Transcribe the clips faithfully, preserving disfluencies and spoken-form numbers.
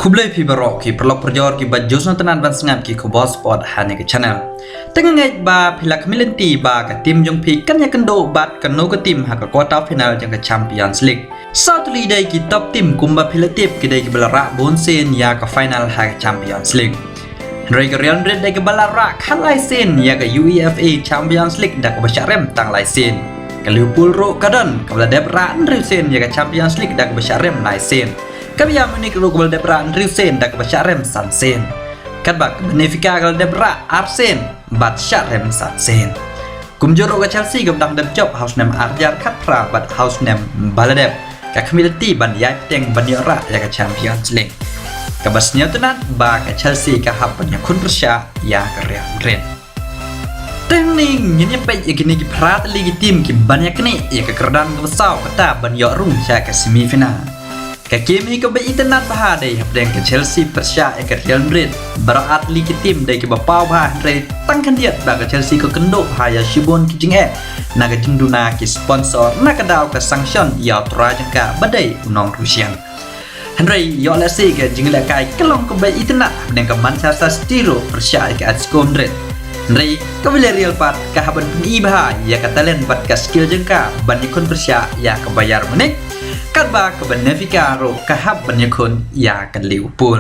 Khublei phi baroh ki paralok parajor kiba ju sngewtynnat ban sngap ki khubor sport ha kane ka channel. Te nga ngeit ba phi la khmih lynti ba ka team jong phi kan ïakynduh bad kano ka team ha ka quarter final jong ka Champions League. Saw tylli dei ki top team kumba phi la tip, ki dei kiba la rah bun sien ïa ka final ha ka Champions League. Hynrei ka Real Madrid dei kaba la rah khatlai sien ïa ka UEFA Champions League da kaba shah rem tang lai sien. Ka Liverpool ruh ka don kaba la dep rah hynriew sien ïa ka Champions League da kaba shah rem lai sien. Ka Bayern Munich ruh kaba la dep rah hynriew sien da kaba shah rem san sien. Katba ka Benfica ka la dep rah ar sien bad shah rem san sien. Kumjuh ruh ka Chelsea kaba dang dep jop ha u snem ar hajar khatphra bad ha u snem ba la dep, ka khmih lynti ban ïai bteng ban ïoh rah ïa ka Champions League. Kaba sngewtynnat ba ka Chelsea ka hap ban ïakhun pyrshah ïa ka Real Madrid. Te hangne ngin ïa peit ïa kine ki phra tylli ki team kiban ïa kane ïa ka kyrdan kaba saw kata ban ïoh rung sha ka semi final. Ka kem hi kaba itynnat bha dei hapdeng ka Chelsea pyrshah ïa ka Real Madrid. Baroh ar tylli ki team dei kiba paw bha, hynrei tang khyndiat ba ka Chelsea ka kynduh bha ïa shibun ki jingeh na ka jingduna ki sponsor na ka daw ka sanction ïa u trai jong ka ba dei u nong Russian. Hynrei ïoh lehse ka jinglehkai ka long kaba itynnat hapdeng ka Manchester City ruh pyrshah ïa ka Atletico Madrid. Hynrei ka Villarreal pat ka hap ban pyni bha ïa ka talent bad ka skill jong ka ban ïakhun pyrshah ïa ka Bayern Munich. Katba ka Benfica ruh ka hap ban ïakhun ïa ka Liverpool.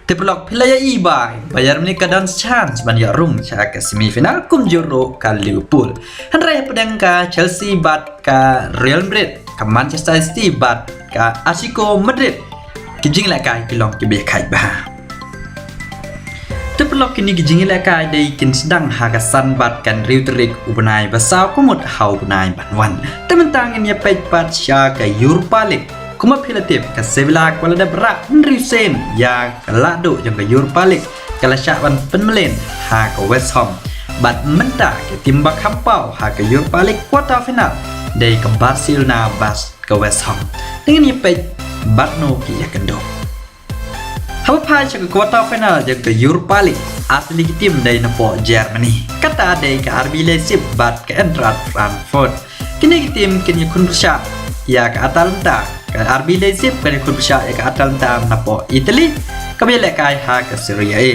Te paralok, phi la ïohi ba Bayern Munich ka don chance ban ïoh rung sha ka semi final kumjuh ruh ka Liverpool. Hynrei hapdeng ka Chelsea bad ka Real Madrid, ka Manchester City bad ka Atletico Madrid, ki jinglehkai ki long kiba ïakhaid bha. Te paralok, kine ki jinglehkai dei kin sdang ha ka san bad ka hynriew tarik u bnai ba saw, ka mut ha u bnai ban wan. Te mynta ngin ïa peit pat sha ka Europa League. Kumba phi la tip, ka Sevilla ka la dep rah hynriew sien ïa ka lahduh jong ka Europa League, ka la shah ban pynmlien ha ka West Ham. Bad mynta ka team ba kham paw ha ka Europa League quarter final dei ka Barcelona bad ka West Ham. Te ngin ïa peit bad no ki ïakynduh. Haba phai sha ka quarter final jong ka Europa League, ar tylli ki team dei napoh Germany. Kata dei ka R B Leipzig bad ka Eintracht Frankfurt. Kine ki team kin ïakhun pyrshah ïa ka Atalanta. Ka R B Leipzig kan ïakhun pyrshah ïa ka Atalanta napoh Italy, kaba ïalehkai ha ka Serie A.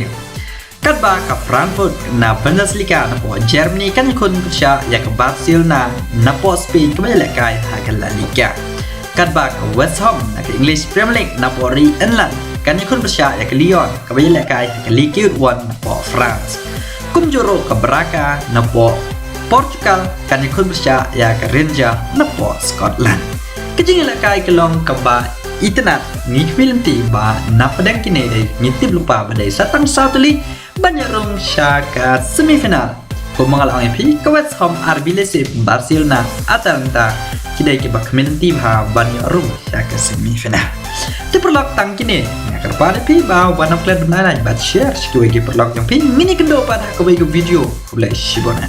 Katba ka Frankfurt na Bundesliga napoh Germany kan ïakhun pyrshah ïa ka Barcelona napoh Spain, kaba ïalehkai ha ka La Liga. Katba ka West Ham na ka English Premier League napoh ri England kan ïakhun pyrshah ïa ka Lyon, kaba ïalehkai ha ka Ligue One napoh France. Kumjuh ruh ka Braga napoh Portugal kan ïakhun pyrshah ïa ka Rangers napoh Scotland. Ka jingïalehkai ka long kaba itynnat, ngi khmih lynti ba napdeng kine dei, ngi tip lypa ba dei sa tang saw tylli ban ïoh rung sha ka semi final. Kumba nga la ong ïa phi, ka West Ham, R B Leipzig, Barcelona, Atalanta, ki dei kiba khmih lynti bha ban ïoh rung sha ka semi final. Te paralok, tang kine, nga kyrpad ïa phi ba wan ap klet ban like bad share sha kiwei ki paralok jong phi. Ngin ïakynduh pat ha kawei ka video. Khublei shibun.